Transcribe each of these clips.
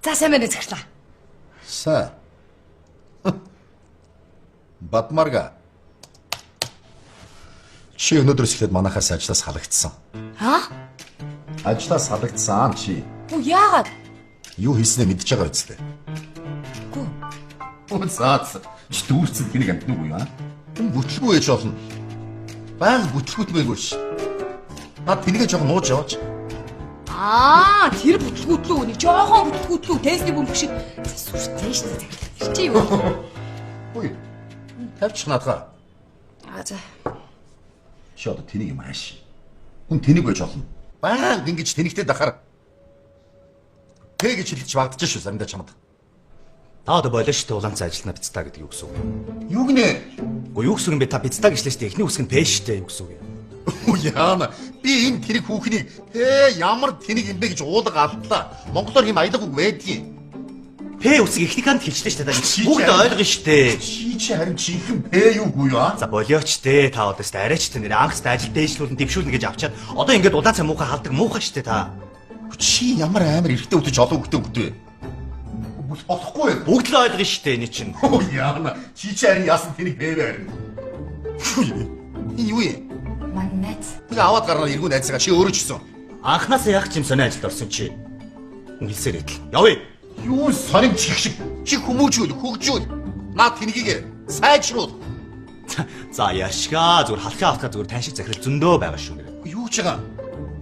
За сайн байна уу захирлаа. Сайн. Батмарга. Чи өнөөдрөөс эхлээд манахаас ажлаас халагдсан. Аа? Ажлаас халагдсан чи. Үгүй яагаад? Юу хийснээ мэдж байгаа биз дээ. Үгүй. Өө заа. Чи дүүрсэн тэнийг амтнаг уу яа? Хүн бүтлгүй ээж болно. Баян бүтлгүүтмээргүй ш. Над тэнийгээ жоохон нууж яваач. Аа, тэр бүтлгүүтлүү нэг жоохон бүтлгүүтлүү тесний бөмбөг шиг. За сүртэй шүү дээ захирлаа. Тэр чи юу? Үгүй. Тавьчих наадгаа. Аа за. Чи одоо тэнийг юм ааш. Хүн тэнийг байж болно. Баян ингэж тэнэгтэй дахаар Тэ гэж хэлж магадж шүү заримдаа чамд. Та одоо болоо шүү дээ улаанцаа ажиллана бицта гэдэг юу гэсэн үг юм? Юу гинэ? Үгүй юу гэсэн үг юм бэ? Та бицта гэжлээ шүү дээ. Эхний үсэг нь П шүү дээ юу гэсэн үг юм? Үу яана. Би энэ тэрэг хүүхнийг ээ ямар тэнэг юм бэ гэж уулга алдлаа. Монголоор юм аялга үг байдгийн. П үсэг эхнийх нь хэлжлээ шүү дээ. Та Чи бүгд ойлгоно шүү дээ. Чи чи харин жинхэнэ П юугүй юу аа? За болооч дээ. Та одоо шүү дээ арайч дээ нэр анхтай ажил дээшлүүлэн дэвшүүлнэ гэж авчаад одоо ингээд улаанцаа муухай халдаг муухай шүү дээ та. Чи ямар амар эрэгтэй үтэж олон хүүхдээ өгдөө. Болохгүй байх. Бүгд л ойлгоно шүү дээ энэ чинь. Үу яана. Чи чи харин яасан тэнэг П вэ харин. Энэ юу юм? Манай найз. Би аваад гарнаа эргүү найзгаа чи өөрөө ч гэсэн. Анхнаасаа яг ч юм сонио ажилд орсон чи. Өнгөлсээр идэл. Явъя. Юу сонин чих шиг чи хүмүүжүүл хөгжүүл. Наад тэнэгийг сайжруул. За яшгаа зүгээр халахын автгаа зүгээр тань шиг захирал зөндөө байгаа шүү нэр. Юу ч байгаа.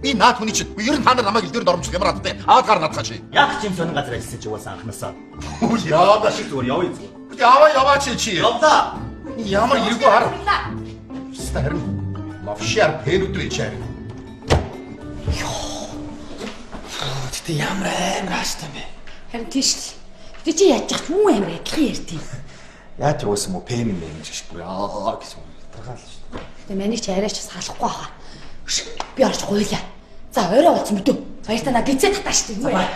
Би наад хүний чинь ер нь та нар намайг элдвэр доромжлох ямар адтай. Аваад гар наадхаа чи. Яг ч юм сонин газар ажилласан чи угаасаа анхнаасаа. Үу яана. Шиг зүгээр явъя зүгээр. Яваа яваа чи чи. Явлаа. Ямар эргүү хар. Захирлаа. Хаста харин лавшаар пэнүүд вэ чи харин. Гэтэ ямар амар хааштай юм бэ? Харин тийш л. Гэтэ чи яаж ч хүн амар адилхан ярьд юм. Яаж уусан мө пэм юм гэж шиггүй аа гэсэн юм. Таргаал шүү дээ. Гэтэ манийг чи арайч бас халахгүй хаа. Хөш, би орж гуйлаа. За орой болсон мэдөө. Баяртаа на гизээ татаа шүү дээ. Юу вэ?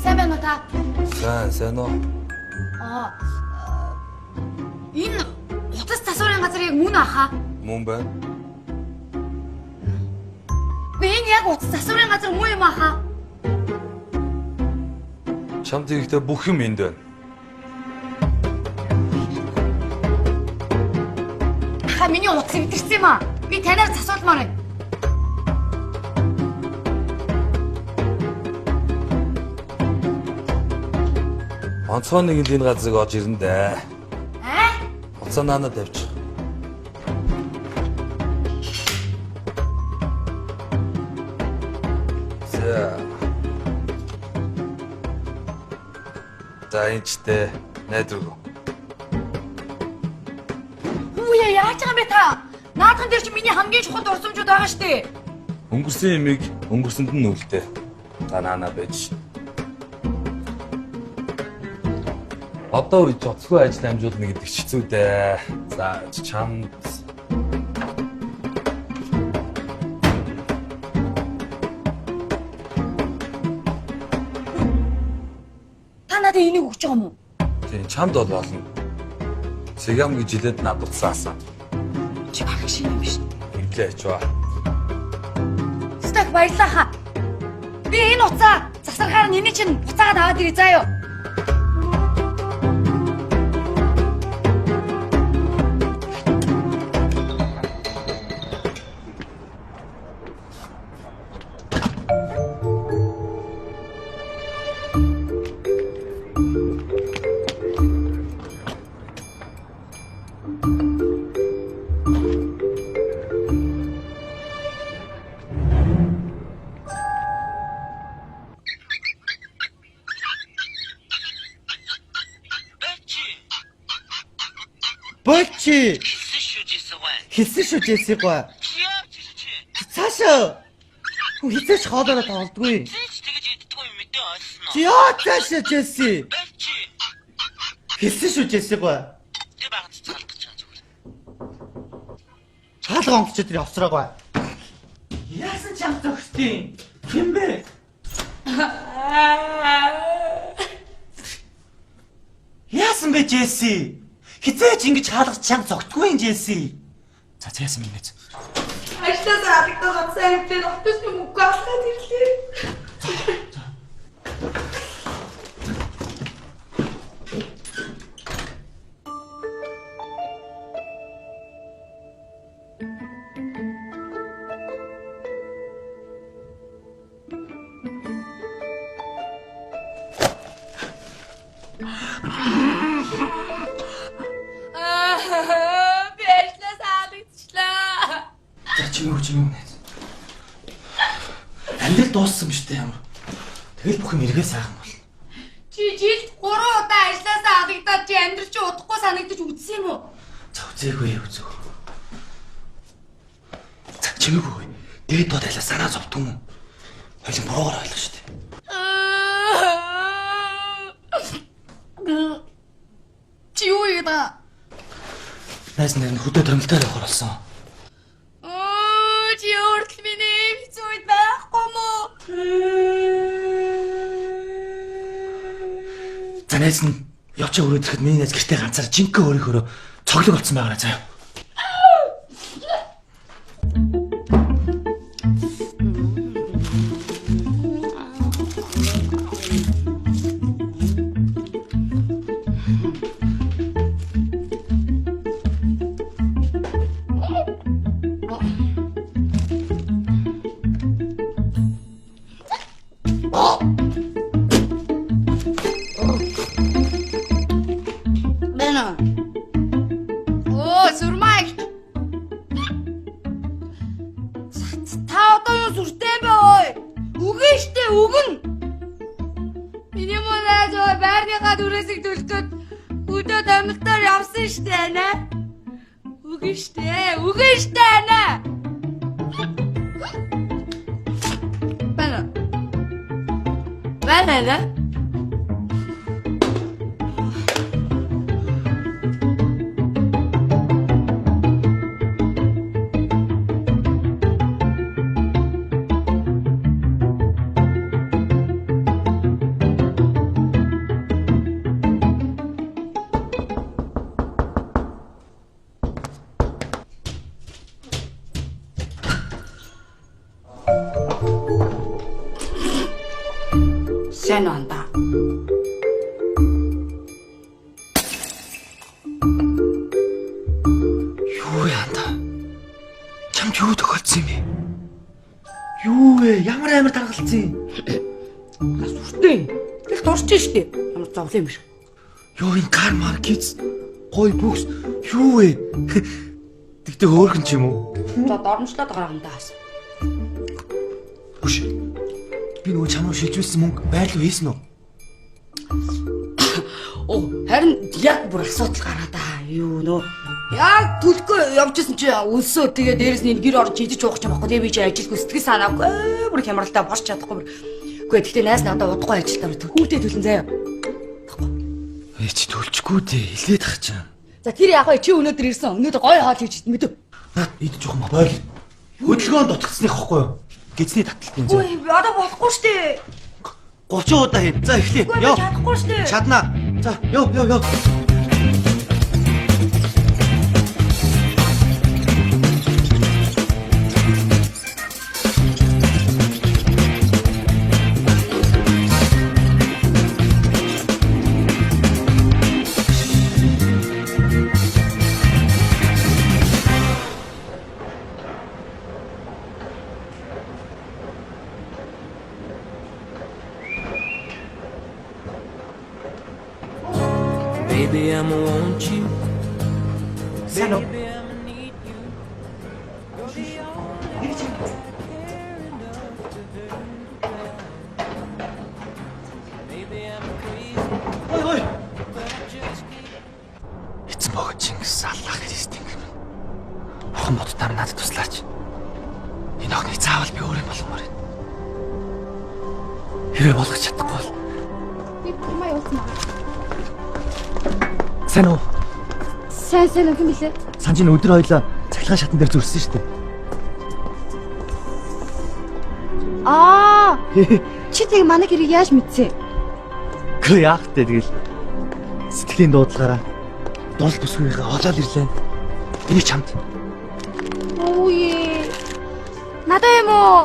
Сайн байна уу та? Сайн, сайн уу? Аа. Энэ утас засварын газар яг мөн аха. Мөн байна. Би энэ яг утас засварын газар мөн юм аха. Чамд хэрэгтэй бүх юм энд байна. Аха миний утас эвдэрсэн юм аа. Би танаар засуулмаар байна. Онцгой нэгэнд энэ газрыг олж ирнэ дээ. Аа? Хуцаа наана тавьчих. За. За энэ ч дээ найдваргүй. Хүүе яаж байгаа юм бэ та? Наадхан дээр чи миний хамгийн чухал дурсамжууд байгаа штэ. Өнгөрсөн юмыг өнгөрсөнд нь нүлдээ. За наана байж. Одоо үеч оцгүй ажил амжуулна гэдэг ч хэцүү дээ. За чамд Та надад энийг өгч байгаа юм уу? Тийм чамд бол болно. Сэгам гэж хэлээд над утсаасан. Чи баг шиг юм биш. Тэглээ ачваа. Стак баярлалаа хаа. Би энэ уцаа засархаар нь энийг чинь буцаагаад аваад ирээ заа юу. Болчи. Хэлсэн шүү Джессигаа. Цаашаа. Хүү хизээч хоолойроо тоглодгүй. Чи яа цаашаа Джесси. Хэлсэн шүү Джессигаа. Хаалга онгоч тэр явсраагүй. Яасан ч юм зөгсдیں۔ Хин бэ? Яасан бэ Джесси? Хизээч ингэж хаалгач чанга зогтгүй юм Джесси. За за яасан бэ нэ? Ажлаас алагдаад утсаа хөвлөө нотос юм үгүй алхаад ирлээ. Би ажлаас алагдчихлаа. За чимээгүй чимээгүй найз. Амьдрал дууссан биз дээ ямар. Тэгэл бүх юм эргээ сайхан болно. Чи жилд 3 удаа ажлаасаа алагдаад чи амьдрал чи удахгүй санагдаж үдсэн юм уу? За үзээгүй үзээгүй. За чимээгүй. Дээд доод айлаа санаа зовдгүй юм уу? Хоёлын буруугаар ойлгох шүү дээ. Чи юу хийгээд байгаа? Найз нэр нь хөдөө тормолтой явахар болсон. Оо, чи өөртөл миний ийм хэцүү үед байхгүй мó? За найз нь явчаа өрөөд ирэхэд миний найз гэртээ ганцаар жинхэнэ өөрийнхөөрөө цоглог болсон байгаараа заяа. Бэнэ. Оо, сүрмаа их. Та одоо юу сүртэй бэ ой? Үгэн штэ, үгэн. Миний муу найз ой байрныхаа түрээсийг төлөх гээд өдөө томилтоор явсан штэ ана. Үгэн штэ, үгэн штэ ана. Бэнэ. Бэнэ ана. Сайн уу анда? Юу вэ анда? Чамд юу тохиолдсон юм бэ? Юу вэ? Ямар амар таргалцсан юм? Сүртэй. Тэгэл дурч штэ. Ямар зовлон юм шиг. Юу энэ кар мар киц гой бүкс юу вэ? Тэгтээ хөөрхөн ч юм уу? За доромжлоод байгаа юм даас. Үш. Би нөгөө чам руу шилжүүлсэн мөнгө байр руу хийсэн үү? Оо, харин яг бүр асуудал гараад аа. Юу нөө. Яг төлөхгүй явж исэн чи өлсөө тэгээ дээрэс нь энэ гэр орж идэж уух юм баггүй. Тэгээ би чи ажилгүй сэтгэл санаагүй бүр хямралтай борч чадахгүй бүр. Үгүй гэхдээ найз надад удахгүй ажилтаа бүр хүүтэй төлөн заяа. Ээ чи төлчихгүй дээ. Хилээд ах чам. За тэр яах вэ? Чи өнөөдөр ирсэн. Өнөөдөр гоё хоол хийж идмэ дөө. Наад идэж явах юм бойл. Хөдөлгөөнд дутагдсаных ихгүй юу? Гэзний таталтын зөө. Үгүй одоо болохгүй штэ. 30 удаа хий. За эхлэе. Яв. Чадахгүй штэ. Чадна. За яв яв яв. Baby, I'ma want you. Сайн уу? Baby, I'ma need you. You're the only one I care enough to hurt. Maybe I'm crazy, Ой ой. but I just can't. Эцэн богод Чингис Аллах Христ ингэм. Бурхан бодтаа надад туслаач. Энэ охиныг заавал би өөр юм болгомоор байна. Хэрвээ болгож чадахгүй бол Би тумаа явуулсан байна. сайн уу? Сайн сайн өхөн билээ. Санж энэ өдөр хоёлаа цахилгаан шатан дээр зүрсэн шүү дээ. Аа. Чи тэг манай гэрийг яаж мэдсэн? Үгүй яах вэ тэгэл сэтгэлийн дуудлагаараа дурал бүсгүйгээ олоод ирлээ. Энийг чамд. Үе. Надаа юм уу?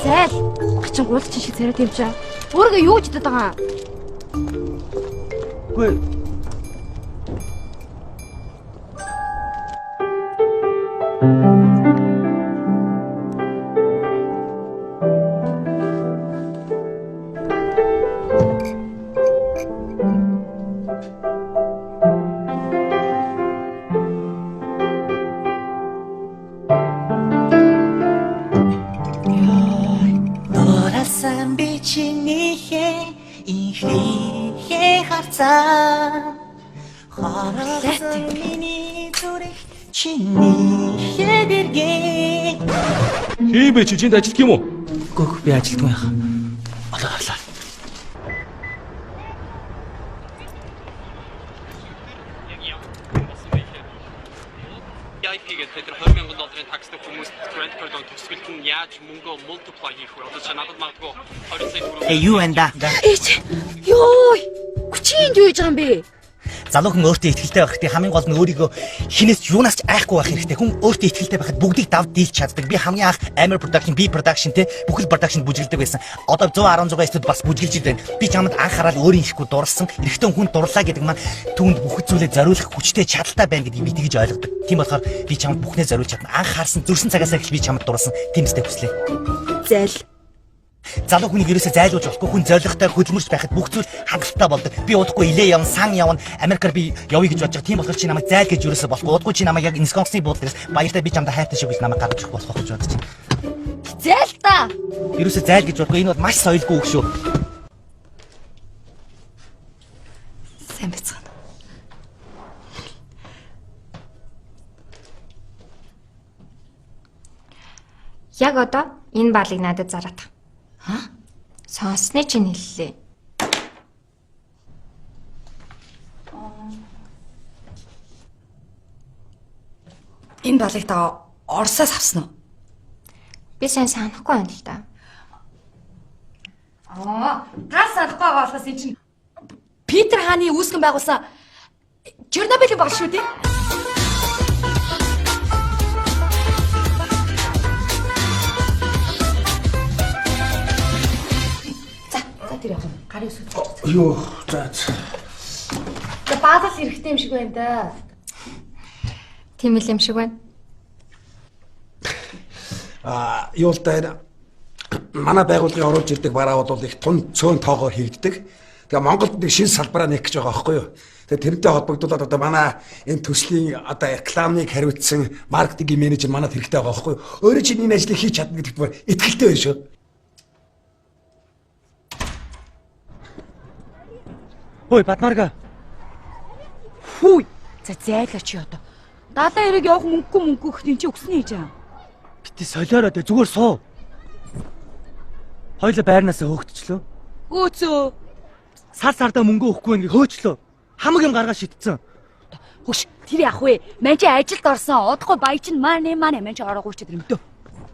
Зайл. Гачин гуулч шиг царай тийм чаа. Өөрийгөө юу гэж бодод байгаа юм? Үгүй Дурасан би чинийхээ инхлийнхээ харцаа Харсан миний зүрх чинийхээ дэргээ Хий бэ чи чинд ажилтг юм уу? үгүй би ажилтгүй яах. Одоо гарлаа. VIP гэдэг тэр 20 мянган долларын такстай хүмүүст credit card-ын төгсгөлд нь яаж мөнгөө multiply хийх вэ? Одоо чи надад магадгүй 20 сая төгрөг Э юу энэ да? Ээч. Йой. Хүчин юу хийж байгаа юм бэ? Залуу хүн өөртөө ихтэй байх хэрэгтэй. Хамгийн гол нь өөрийгөө хинээс ч юунаас ч айхгүй байх хэрэгтэй. Хүн өөртөө ихтэй байхад бүгдийг дав дийлж чаддаг. Би хамгийн анх Amir Production, B Production те бүхэл production бүжгэлдэг байсан. Одоо 116 студ бас бүжгэлж байна. Би чамд анх хараад өөрийн ихгүй дурлсан. Эрэгтэй хүн дурлаа гэдэг маань түүнд бүх зүйлээ зориулах хүчтэй чадaltaй байна гэдгийг би тэгж ойлгодог. Тийм болохоор би чамд бүхнээ зориулж чадна. Анх харсан зүрсэн цагаас эхэл би чамд дурлсан. Тийм үстэй хүслээ. Зайл. Залуу хүнийг ерөөсөө зайлуулж болохгүй хүн зоригтой хөдөлмөрч байхад бүх зүйл хангалттай болдог. Би удахгүй илээ явна, сан явна, Америкаар би явъя гэж бодож байгаа. Тийм болохоор чи намайг зайл гэж ерөөсөө болохгүй. Удахгүй чи намайг яг Нисконсны буудлын дээрээс баяртай би чамдаа хайртай шиг гэж намайг гаргаж өгөх болох гэж бодож байна. Зайл та. Ерөөсөө зайл гэж бодохгүй. Энэ бол маш соёлгүй үг шүү. Сайн байцгаана. Яг одоо энэ балыг надад зараад. Аа? Сонссны чинь хэллээ. Энэ балыг та Оросоос авсан уу? Би сайн санахгүй байна л да. Аа, та санахгүй байгаа болохоос энэ чинь Питер хааны үүсгэн байгуулсан Чернобылийн бал шүү дээ. За, за тэр явах. Гарын үсгэж. Юу за за. За баадал хэрэгтэй юм шиг байна да. Тийм л юм шиг байна. А юу л да энэ манай байгууллагын оруулж ирдэг бараа бол их тун цөөн тоогоор хийгддэг. Тэгээ Монголд нэг шин салбараа нээх гэж байгаа байхгүй юу? Тэгээ тэрнтэй холбогдуулаад одоо манай энэ төслийн одоо рекламыг хариуцсан маркетингийн менежер манад хэрэгтэй байгаа байхгүй юу? Өөрөө чинь энэ ажлыг хийж чадна гэдэгт бүр итгэлтэй байна шүү. Хөөе Бадмарга. Хүү. За зайлаа чи одоо. Далайн эрэг явах мөнгөгүй мөнгөгүй гэхтэн чи өгсөн хийж аа. Бити солиороо дээ зүгээр суу. Хоёлоо байрнаасаа хөөгдчлөө. Гөөцөө. Сар сардаа мөнгө өгөхгүй ингээ хөөчлөө. Хамаг юм гаргаа шидсэн. Хөш тэр яах вэ? Ман чи ажилд орсон. Удахгүй баяч нь маа нэ маа нэ ман чи ороогүйч тэр мэдөө.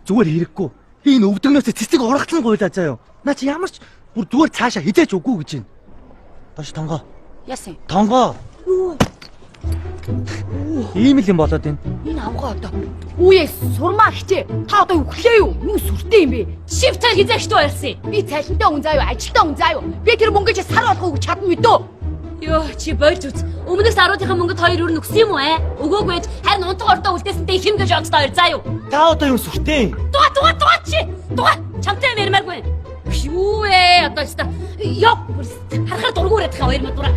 Зүгээр хэрэггүй. Энэ өвдөгнөөс цэцэг ургацсан гуйлаа заяа. Наа чи ямар ч бүр зүгээр цаашаа хизээч үгүй гэж байна. Доош тонгоо. Яасан? Тонгоо. Юу? Ийм л юм болоод байна. Энэ авгаа одоо. Үе сурмаа хичээ. Та одоо өглөө юу? Юу сүртэй юм бэ? Шивтэр хизээгчтэй байлсан. Би цалинтай хүн заа юу? Ажилтаа хүн заа юу? Би тэр мөнгө чи сар болгоо өгч чадна мэдөө. Йоо чи болж үз. Өмнөх саруудынхаа мөнгөд хоёр өрн өгсөн юм уу ээ? Өгөөгүй байж харин унтаг ордоо үлдээсэнтэй их юм гэж боддоо хоёр заа юу? Та одоо юм сүртэй. Дуга дуга дуга чи. Дуга чамтай юм ярмааргүй. Юу вэ? Одоо ч та ёо харахаар дургу үрээд байгаа хоёр мадураа.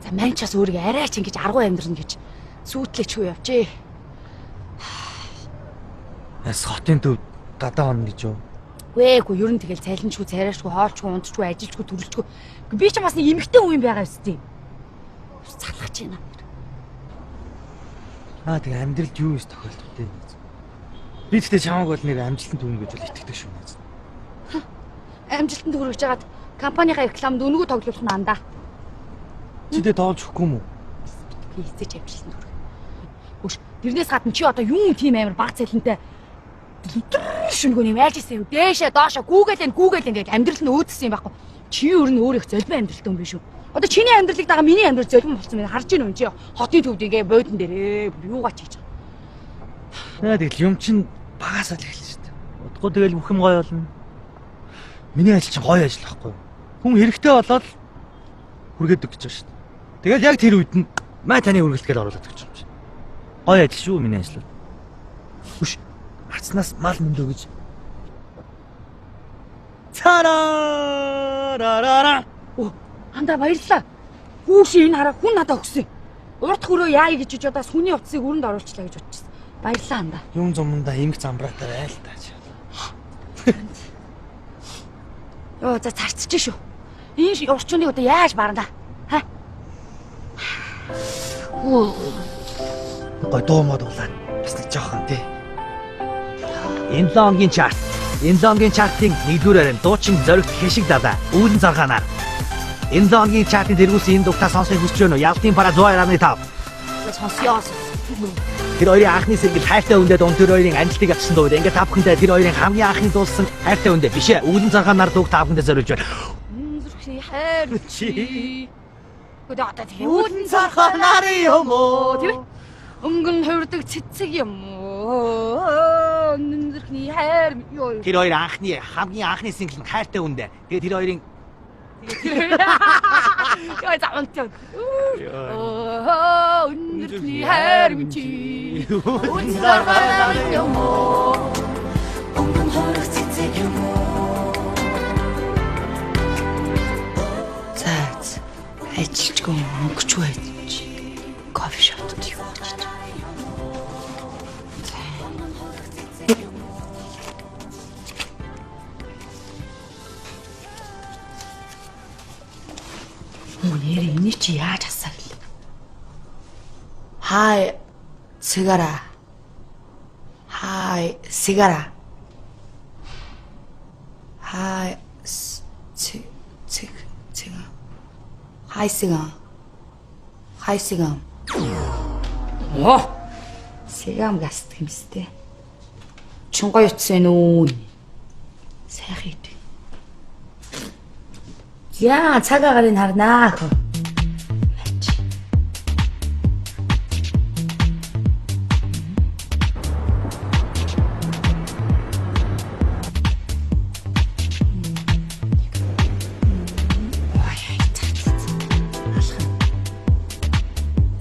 За манчаас өөрийгөө арай ч ингэж аргу амьдрна гэж сүйтлээчгүй явжээ. Яс хотын төв гадаа онно гэж юу? Үгүй ер нь тэгэл цалинчгүй, царайшгүй, хоолчгүй, унтчгүй, ажилчгүй, төрөлчгүй. Би ч бас нэг эмэгтэй хүн юм байгаа ёстой. Залгаж байна. Аа тэгээ амьдралд юу юм тохиолдох вэ? Би тэгтээ чамайг бол нэр амжилтанд хүрнэ гэж бол итгэдэг шүү нэ. Амжилтанд хүрэж хагаад компанийнхаа рекламд өнгөө тоглуулах нь андаа. Чи дэ тоолж өгөхгүй юм уу? Би эзэж амжилтанд хүрэх. Хөш тэрнээс гадна чи одоо юм тийм амар баг цалинтай шүнгөө юм яаж исэн юм дээшээ доошоо гүүгээл гүүгээл ингээд амьдрал нь өөдсөн юм байхгүй. Чи өөр нь өөр их золбон амьдралтай юм биш үү? Одоо чиний амьдралыг дагаа миний амьдрал золбон болсон байна. Харж ийн юм чи хотын төвд ингээ буудан дээр юугаа ч хийж байгаа. Тэгэл юм чин багасаа л эхэлнэ шүү дээ. Удахгүй тэгэл бүх юм гоё болно. Миний ажил чинь гоё ажил байхгүй юу? Хүн хэрэгтэй болоод хүргээд өг гэж байгаа шүү дээ. Тэгэл яг тэр үед нь маа таны үргэлт гэж оруулаад өгч юм чинь. Гоё ажил шүү миний ажил. Хүш арцнаас мал мөндөө гэж. Цараа. Андаа баярлалаа. Хүүш энэ хараа хүн надад өгсөн. Урд хөрөө яая гэж одоо сүний утсыг өрөнд оруулчлаа гэж бодчихсон. Баярлалаа андаа. Юм зумдаа эмх замбраатай айл та. Йоо за царцчих шүү. Энэ урчууныг одоо яаж барна? Ха? Гой дуу мод уулаад бас нэг жоохон тий. Энэ 7 хоногийн чарт. Энэ 7 хоногийн чартын 1-р харин дуучин зоригт хешиг дадаа үүлэн заргаанаар. Энэ 7 хоногийн чартын тэргүүлсэн энэ дугтаа сонсохыг хүсэж байна уу? Ялтын параа 102.5. Сонсё. Тэр хоёрын анхны single хайртай үндэ дун тэр хоёрын амжилтыг авчирсан дуу. Ингээд та бүхэндээ тэр хоёрын хамгийн анхны дуулсан хайртай үндэ биш ээ. Үүлэн заргаанаар дууг та бүхэндээ зориулж байна. Зүрхний хайр чи. Гэхдээ одоо тэгээ үүлэн заргаанаар юм уу? Тийм ээ. Өнгөн хувирдаг цэцэг юм уу? Үнэн зүрхний хайр юу. Тэр хоёр анхны хамгийн анхны single нь хайртай үндэ. Тэгээ тэр хоёрын Яа заавал. Оо үнэн зүрхний хайр минь чи. Үүлэн заргаанаар юм уу? Өнгөн хувирах цэцэг юм уу? За ажилчгүй мөнгөчгүй байж кофе шоптод юу очиж. Мөн нэр энийг чи яаж асаа гэлээ. Хай цигара. Хай сигара. Хай циг циг циг. Хай сигам. Хай сигам. Оо. Сигам гасдаг юм сте. Чонгой утсан үү? Сайхан идэв. За цаг агаарын харнаа хөө.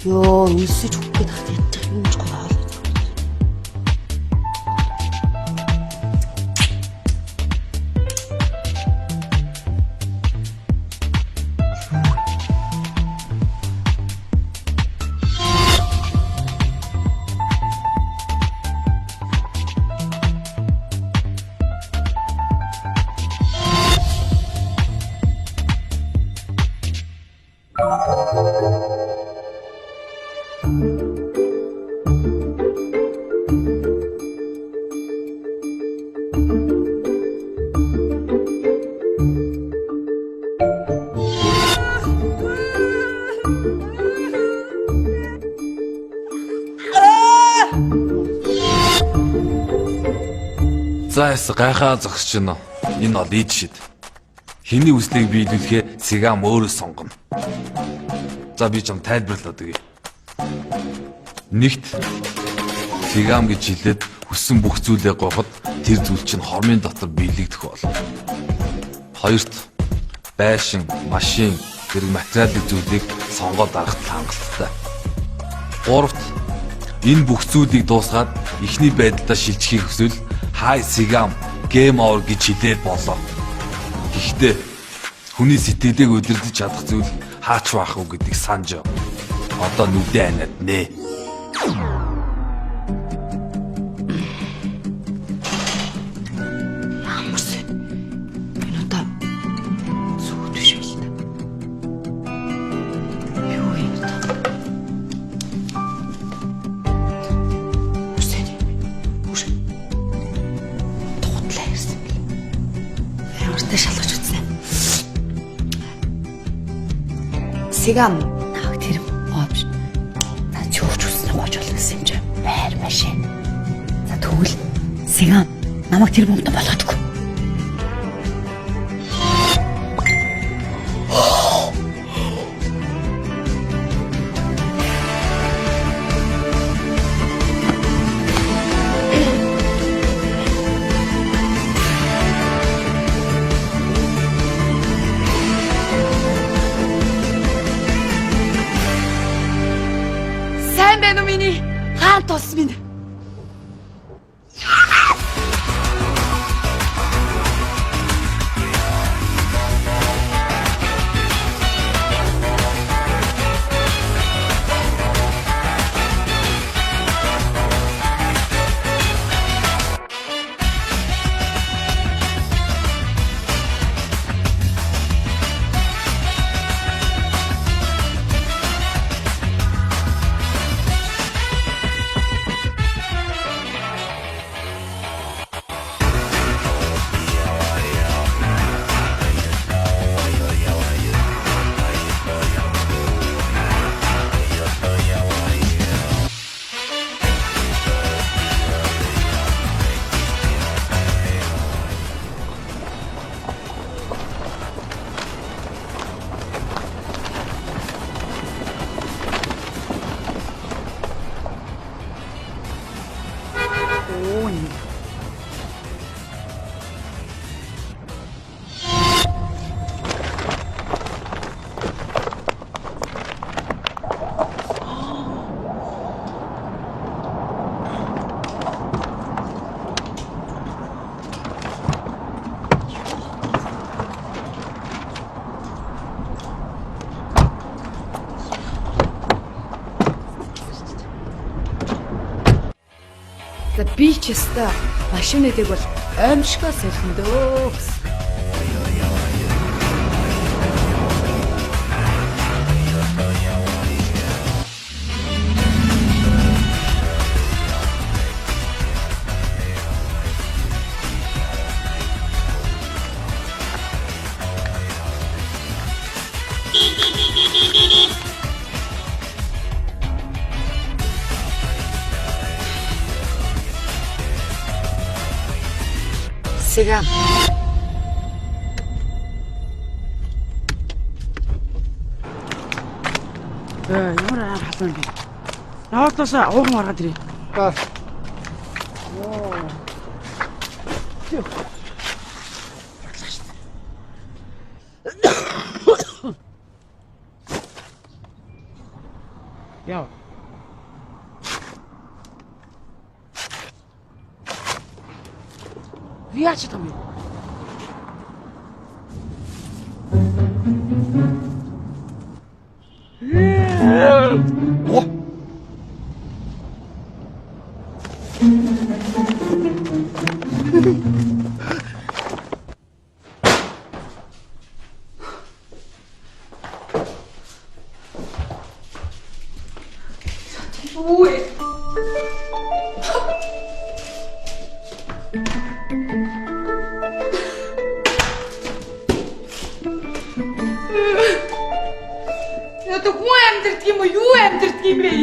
Йоо, өлсөж өгөх гээд хат ядчих юм ч гоё. За яс гайхаа зогсож байна. Энэ бол ид шид. Хэний хүслийг биелүүлэхээ Сигам өөрөө сонгоно. За би чам тайлбарлаад өгье. Нэгт Сигам гэж хэлээд хүссэн бүх зүйлээ гуйхад тэр зүйл чинь хормын дотор биелэгдэх болно. Хоёрт байшин, машин зэрэг материалын зүйлийг сонгоод дарахад хангалттай. Гуравт энэ бүх зүйлийг дуусгаад эхний байдлаа шилжихийг хүсвэл хай Сигам game over гэж хэлээд болоо. Гэхдээ хүний сэтгэлийг удирдах чадах зүйл хаач байх уу гэдгийг санаж яв. Одоо нүдээ аниад нэ. Ямар сэн. Энэ удаа зүг биш байл та. Юу юм бэ? Үсэн. Үш. Дутлаа ирсэн бэл. Ямартай шалгаж үзсэн. Сигам нааг тэр оо биш. За чи өвч үснэ гож болно гэсэн юм чи. Байр машин. За тэгвэл Сигам намайг тэр бомтон болгодог. Сайн байна уу миний хаан тус минь? За би ч өстой машинуудыг бол аимшигоо солино дөө гэсэн. Сигам. Ямар амар халуун бэ? Наваадлаас ууган гаргаад ирээ. За. Яа. Яаж чадах юм бэ? Юу вэ? Одоо хүн амьдрдаг юм уу? Юу амьдрдаг юм бэ?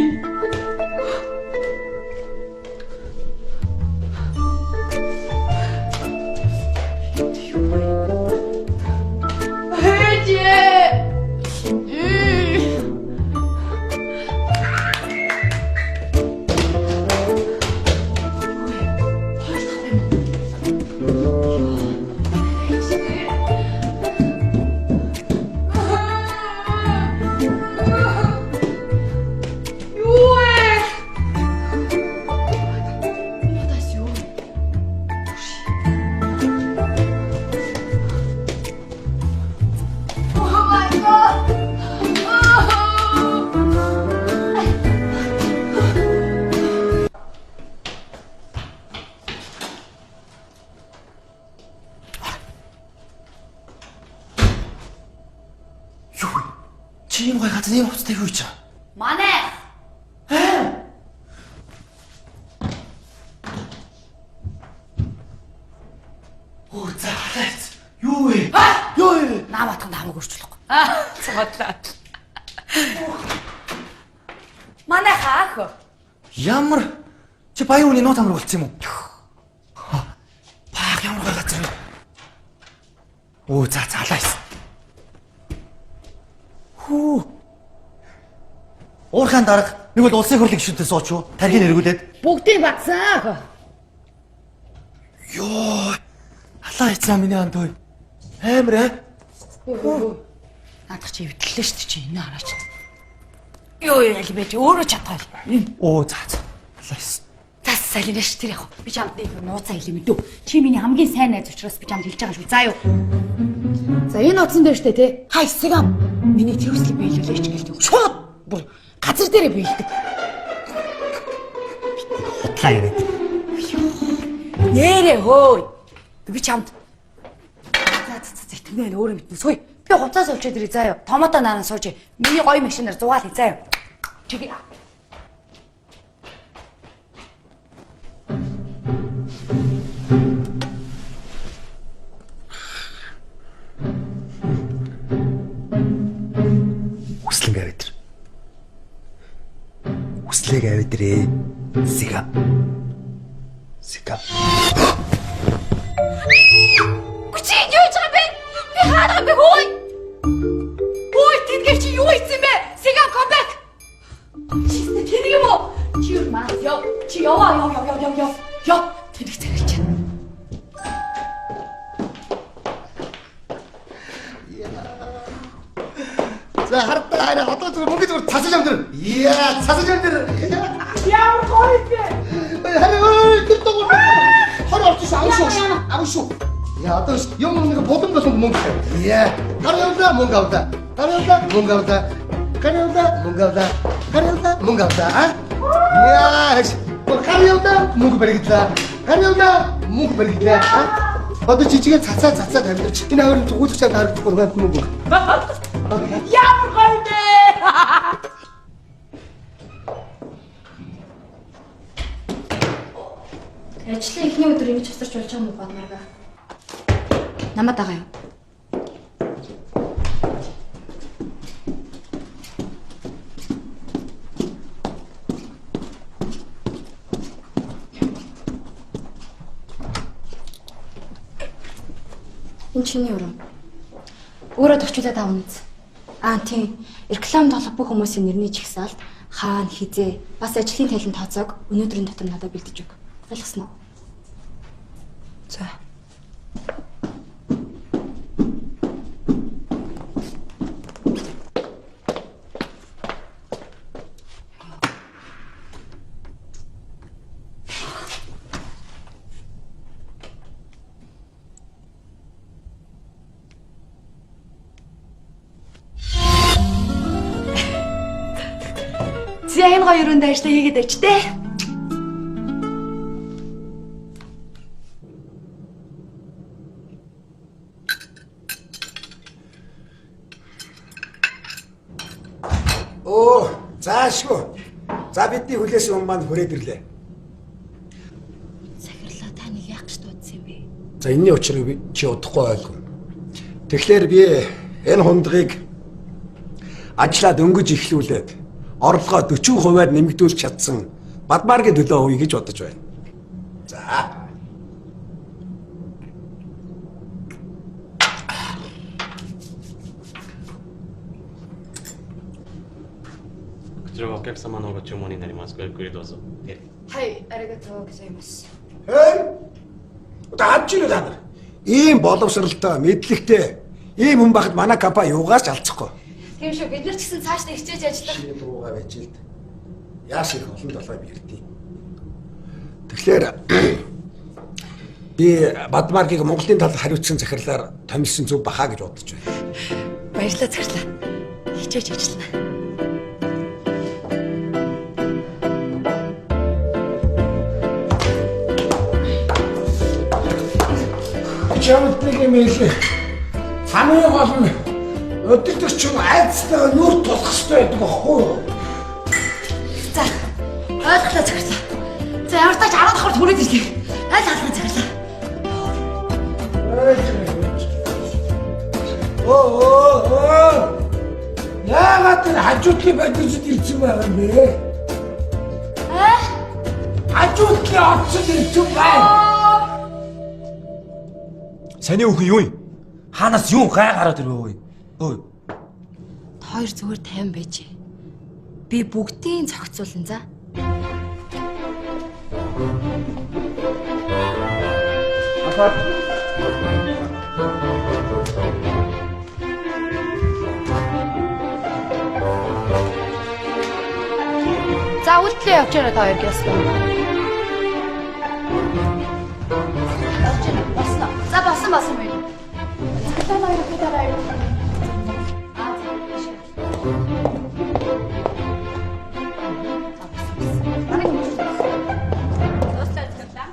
Чи юм гой газар ийм хувцастай юу хийж байгаа? Манай. Оо за халаац. Юу вэ? Юу вэ? Наа батхан хамаагүй өрчлөхгүй. Аа цодлаа. Манай хаах. Ямар чи баян хүний нууц амар болцсон юм уу? Баах ямар гой газар вэ? Оо за халаац. Хүү. Уурхайн дарга нэг бол улсын хурлын гишүүнтэй сууч юу? Тархийг эргүүлээд. Бүгдийг батсан. Йоо. Халаа хийцээ миний анд хөөе. Амар ээ. Наадах чи эвдлээ шүү дээ чи энэ хараач. Йоо ял бэ чи өөрөө чадгаа. Оо за за. Халаа хийсэн. За салинаш тэр яг. Би чамд нэг нууцаа хэлээ мэдүү. Чи миний хамгийн сайн найз учраас би чамд хэлж байгаа шүү. За юу. За энэ утсан дээр штэ тий. Хай сэгам. Миний тэрвслийг биелүүлээч гэж тийм. Шууд бүр газар дээрээ биелдэг. Худлаа яриад. Нэрээ хөөе. Би чамд. За за за итгэнэ өөрөө мэднэ. Сууя. Би хувцас олчоод ирээ заа юу. Томото наан сууж. Миний гоё машинаар зугаал хий заа юу. Чиги. Хүслэнг аваад ир. Хүслэг аваад ирээ. Сига. Сига. Чи юу хийж байгаа юм бэ? Би хаана юм бэ хөөе? Хөөе тэдгээр чи юу хийсэн бэ? Сига come back. Чи тэнэг юм уу? Чи юу маа? Яв. Чи яваа яв яв яв яв. Яв. Тэнэг зэрэг чи. За хардаа хараа одоо зүгээр мөнгө зүгээр цасаж амьдр. Яа, цасаж амьдр. Ямар гоё бэ? Хараа тэр догоо. Хор орчих шүү, ав шүү. Ав шүү. Яа, одоо юм нэг бодом болсон мөнгө. Яа, гар явда мөнгө авда. Гар явда мөнгө авда. Гар явда мөнгө авда. Гар явда мөнгө авда. А? Яа, гар явда мөнгө баригдлаа. Гар явда мөнгө баригдлаа. А? Одоо жижигээ цацаа цацаа амьдарч. Энэ хоёрын тугуулах чад харагдахгүй мөнгө. Ямар гоё бэ? Ажлын эхний өдөр ингэж хусарч болж байгаа юм уу бодмоор ба. Намайг дагаа юу? Энэ чиний өрөө. Өөрөө төвчлээ тавна биз. Аа тийм. Реклам тоглох бүх хүмүүсийн нэрний жагсаалт хаана хизээ бас ажлын тайлан тооцоог өнөөдрийн дотор надад бэлдэж өг. Ойлгосноо? За. Энэ гоё өрөөнд ажиллаа хийгээд байж тээ. Оо, заашгүй. За бидний хүлээсэн хүн маань хүрээд ирлээ. Захирлаа та нэг яах гэж дуудсан юм бэ? За энэний учрыг би чи удахгүй ойлгоно. Тэгэхээр би энэ хундгийг ажлаа дөнгөж эхлүүлээд орлогоо 40%-аар нэмэгдүүлж чадсан Бадмаргийн төлөө өгье гэж бодож байна. За. こちらはお客様のご注文になります。ごゆっくりどうぞ。はい、ありがとうございます。 Хэй. Одоо авч ирээ та нар. Ийм боловсралтай, мэдлэгтэй ийм хүн байхад манай компани юугаас ч алцахгүй. Тийм шүү, бид нар ч гэсэн цааш нь хичээж ажиллах. Шинэ дуугаа байж л. Яаш их олон долоо бирдий. Тэгэхээр би Бадмаргийг Монголын талд хариуцсан захирлаар томилсон зөв бахаа гэж бодож байна. Баярлалаа захирлаа. Хичээж ажиллана. Чамд нэг юм хэлье. Хамгийн гол нь удирдагч нь айцтайгаа нүүр тулах хэрэгтэй байдаг аахгүй юу? За ойлголоо захирлаа. За ямар ч тач 10 давхар хүрээд ирлээ. Аль халахын захирлаа. Оо оо оо. Яагаад энэ хажуудлын бодисод ирсэн байгаа юм бэ? Аа? Хажуудлын оцод ирсэн байна. Саний үхэн юу юм? Хаанаас юм гай гараад ирвэ өө? Өө. Та хоёр зүгээр тайван байж. Би бүгдийг зохицуулна за. За үйлдэлээ явчаарай та хоёр яасан. Болж байна. Болсон. За болсон болсон байна. Захирлаа хоёр бид дараа юу? Аа за. Дуслаа захирлаа.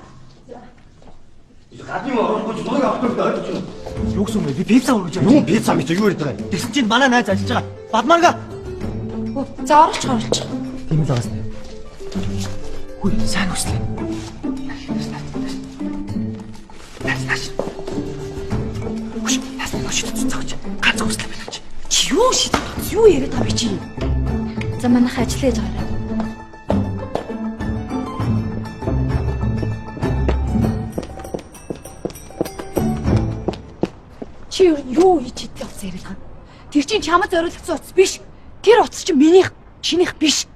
Гадны юм орохгүй ч дууг авах гэж ойлгож байна. Юу гэсэн юм бэ? Би пицца өргөж байгаа. Юу пицца мэт юу ярьд байгаа юм? Тэгсэн чинь манай найз ажиллаж байгаа. Бадмарга. За оруулчих оруулчих. Тийм л байгаас нэ. Хүй, сайн хүслээ. Нааш нааш. Хүш, нааш нааш цогч. Ганц хүслээ байна чи. Чи юу шийдэх юу яриад байгаа бэ чи? За манайха ажиллаа хийж байгаарай. Чи ер нь юу хийж идэх утас яриад байгаа юм? Тэр чинь чамд зориулагдсан утас биш. Тэр утас чинь минийх, чинийх биш.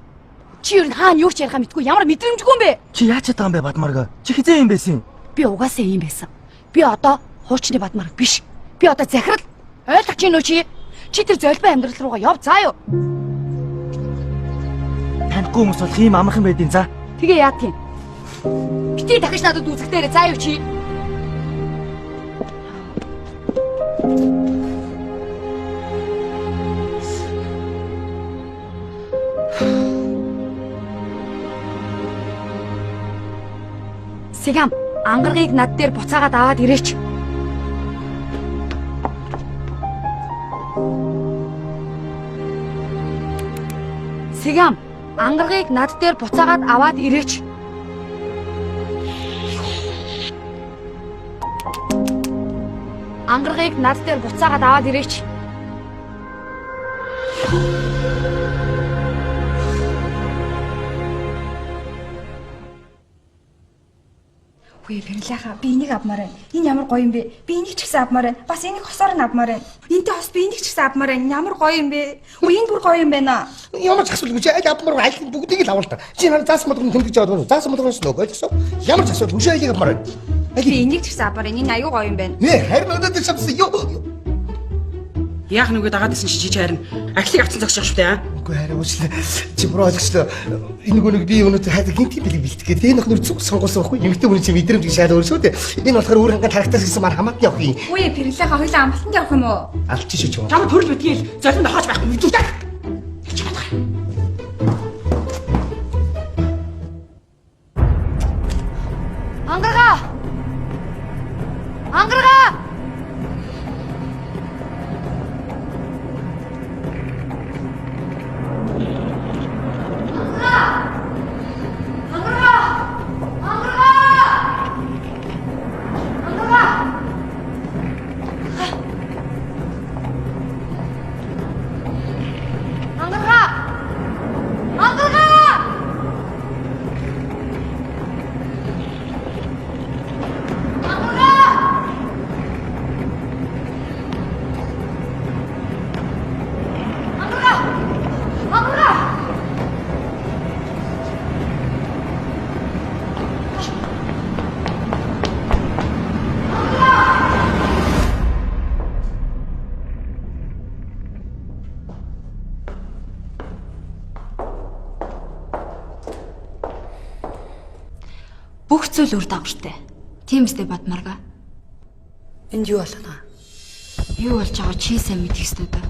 Чи ер нь хаана юу ч яриахаа мэдгүй ямар мэдрэмжгүй юм бэ? Чи яаж чадсан юм бэ Бадмарга? Чи хизээ юм байсан юм? Би угаасаа ийм байсан. Би одоо хуучны Бадмарга биш. Би одоо захирал. Ойлгож байна уу чи? Чи тэр золбой амьдрал руугаа яв заа юу? Танихгүй хүмүүс болох ийм амархан байдیں۔ За. Тэгээ яа тийм. Бити дахиж надад үзэгдээрэй заа юу чи? Сигам, ангаргийг над дээр буцаагаад аваад ирээч. Сигам, ангаргийг над дээр буцаагаад аваад ирээч. Ангаргийг над дээр буцаагаад аваад ирээч. Үгүй Бэрлэхаа би энийг авмаар байна. Энэ ямар гоё юм бэ? Би энийг ч гэсэн авмаар байна. Бас энийг хосоор нь авмаар байна. Энтэй хос би энийг ч гэсэн авмаар байна. Ямар гоё юм бэ? Үгүй энэ бүр гоё юм байна. Ямар ч асуудалгүй чи аль авмаар аль бүгдийг л авал та. Чи надад заасан болгоно тэмдэгж аваад байна. Заасан болгоноос нөгөө ойлгосон. Ямар ч асуудалгүй чи алийг авмаар байна. Би энийг ч гэсэн авмаар байна. Энэ аюу гоё юм байна. Нэ харин өнөөдөр шамсан юу? Яах нүгэ дагаад исэн чи чи харин ахлыг авсан зогсож шүү дээ. аа? Үгүй харин уучлаа. Чи буруу ойлгочлоо. Энэ нөгөө нэг би өнөөдөр хайр гинти бэлэг бэлтгэх гээд энэ охинор зүг сонгуулсан байхгүй. Эмэгтэй хүн чи мэдрэмж гэж шал өөр шүү дээ. Энэ болохоор өөр ханган харагтаас гэсэн маань хамаатны явах юм. Үгүй Бэрлэхаа хоёлаа амралтанд явах юм уу? Алч шүү чам. Чамд төрөл битгийл золинд хооч байхгүй мэдүү та. Бүх зүйл үр дагавартай. Тийм үстэй Бадмарга. Энд юу болоод байгаа? Юу болж байгааг чи сайн мэдэх ёстой даа.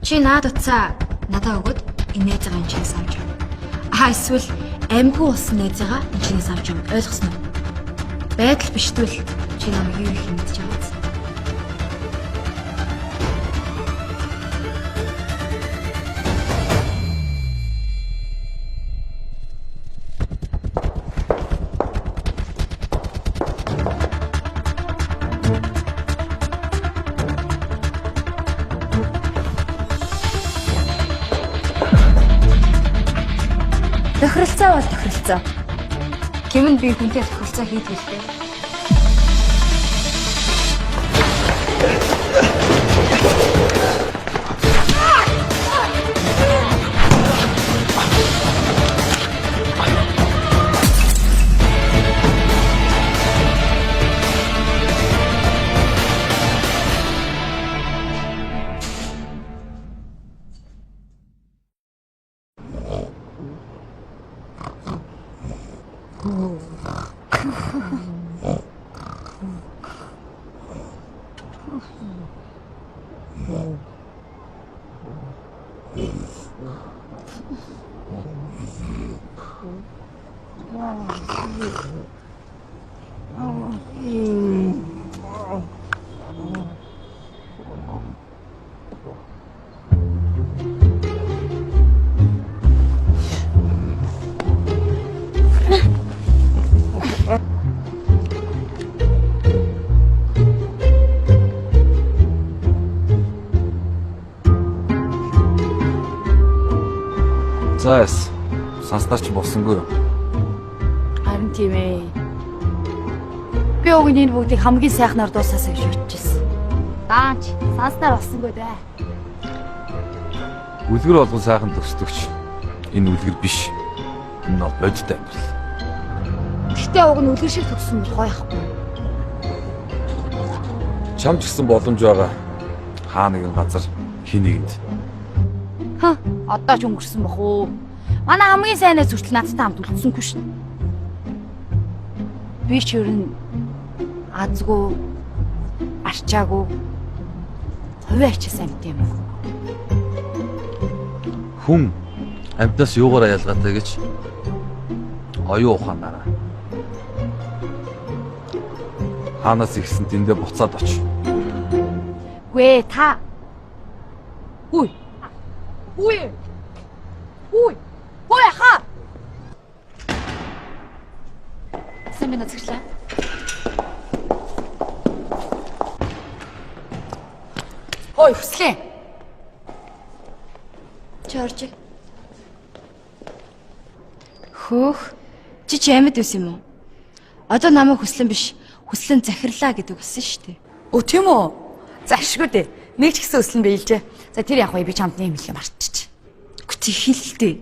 Чи наад утсаа надаа өгөөд энэ найзгаа энэ чинээс авч яв. Аа эсвэл амьгүй болсон найзгаа энэ чинээс авч яв. Ойлгосон уу? Байдал биштвэл чи намайг юу хийх юм мэдэж байгаа биз? Тохиролцоо бол тохиролцоо. Кимэнд би хүнтэй тохиролцоо хийдэг л дээ. За яс. Санснаар чи болсонгүй юу? Харин тийм ээ. Би уг нь энэ бүгдийг хамгийн сайхнаар дуусгаасаа гэж бодчихсон. Даанч санснаар болсонгүй дээ. Үлгэр болгон сайхан төсдөгч. Энэ үлгэр биш. Энэ бол бодит амьдрал. Гэхдээ уг нь үлгэр шиг төгссөн бол гоё яахгүй. Чам ч гэсэн боломж байгаа. Хаа нэгэн газар хин нэгэнд. Ха, одоо ч өнгөрсөн бах уу? Манай хамгийн сайн найз хүртэл надтай хамт үлдсэнгүй шин. Би ч ер нь азгүй, арчаагүй, хувийн ачаас амьд юм. Хүн амьтнаас юугаараа ялгаатай гэж оюун ухаанаараа. Хаанаас ихсэн тэндээ буцаад оч. Гүй та. Үгүй. Үгүй. Үгүй. Үгүй хаа. Сайн байна уу захирлаа? Хой хүслээ. Чи орж. Хөөх. Чи чи амьд байсан юм уу? Одоо намайг хүслэн биш, хүслэн захирлаа гэдэг болсон шүү дээ. Өө тийм үү? За ашгүй дээ. Нэг ч гэсэн өслөн биелжээ. За тэр яг уу би чамд нэг юм хэлээ мартчих. Үгүй хэлэлтэй.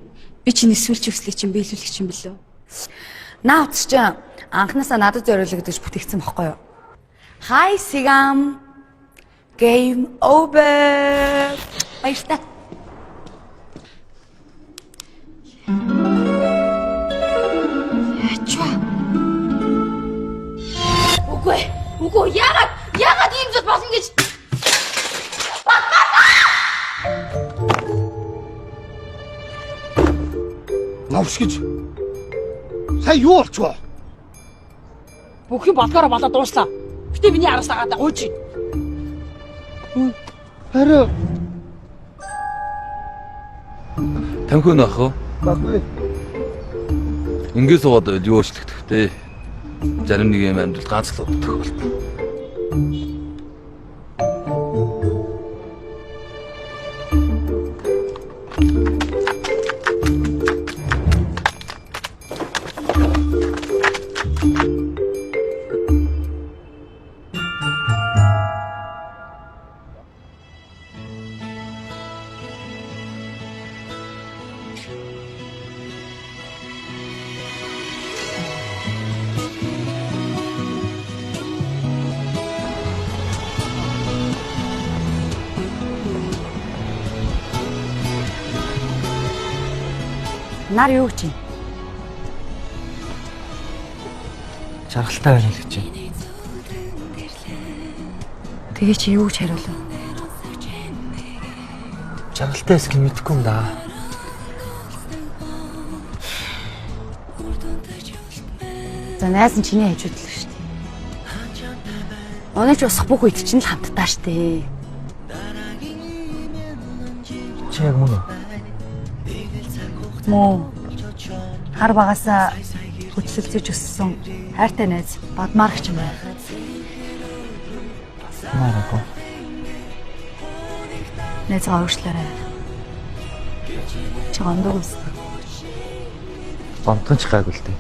Би чиний сүүлчийн хүслийг чинь биелүүлэх чинь билүү? Наа утас чинь анханасаа надад зориулагдаж бүтээгдсэн бохгүй юу? Hi Sigam. Game over. Баярлалаа. Ячва. Үгүй. Үгүй яагаад ийм зүйл болно гэж Новш гэж. Сая юу болчихвоо? Бүх юм болгоороо болоо дууслаа. Гэтэ миний араас дагаад гуйж. Харин Тамхи нөх үү? Баггүй. Ингээд суугаад байвал юу өөрчлөгдөх вэ? Зарим нэг юм амьдрал ганц л удаа тохиолдно. Нар юу гэж юм? Жаргалтай байна л гэж байна. Тэгээ чи юу гэж хариулав? Жаргалтай хэсгийг мэдэхгүй юм да. За найз нь чиний хажууд л шүү дээ. Унаж босох бүх үед чинь л хамтдаа шүү дээ. Чи яг мөн үү? Муу. Хар багасаа хөцөлзөж өссөн хайртай найз бадмаар гэж юм байна. Маараагүй. Найзгаа уучлаарай. Чи гомдог үст. Гомдсон ч гайгүй л дээ.